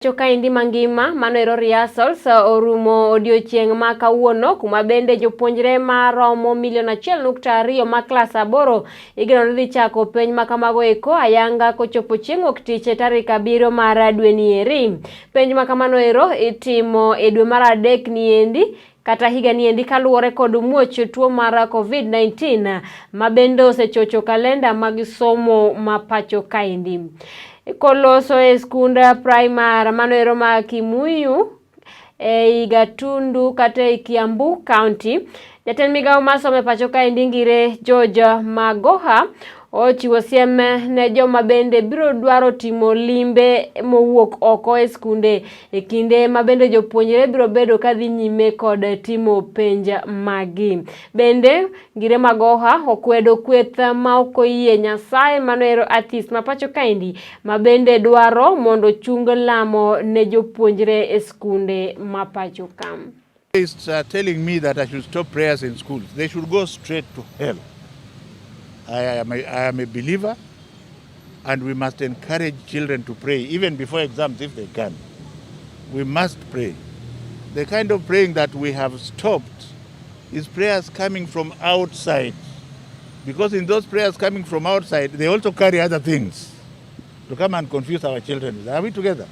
Pacho kaendi mangima mano ero rehearsals orumo odiochieng' ma kawuono kuma bende jopuonjre maromo milion 1.2 ma klas 8 igeno ni dhi chako penj ma kamago eko ayanga kochopo chieng' wuok tich tarik 7 mar dwe ni eri. Penj ma kamano ero itimo e dwe mar 3 ni endi kata higa ni endi kaluwore kod muoch tuo mar COVID-19 ma bende osechocho kalenda mag somo ma pacho kaendi. Koloso e skund primar mano ero ma Kimuyu ei Gatundu kata ei Kiambu County. Jatend migawo mar somo e pacho kaendi Ngire George Magoha ochiwo siem ne joma bende biro dwaro timo limbe mowuok oko e skunde e kinde ma bende jopuonjre biro bedo ka dhi nyime kod timo penj magi. Bende Ngire Magoha okwedo kweth ma ok oyie Nyasaye mano ero atheist ma pacho kaendi ma bende dwaro mondo chung lamo ne jopuonjre e skunde ma pacho ka. Is telling me that I should stop prayers in schools. They should go straight to hell. I am a believer, and we must encourage children to pray, even before exams if they can. We must pray. The kind of praying that we have stopped is prayers coming from outside. Because in those prayers coming from outside, they also carry other things to come and confuse our children. Are we together?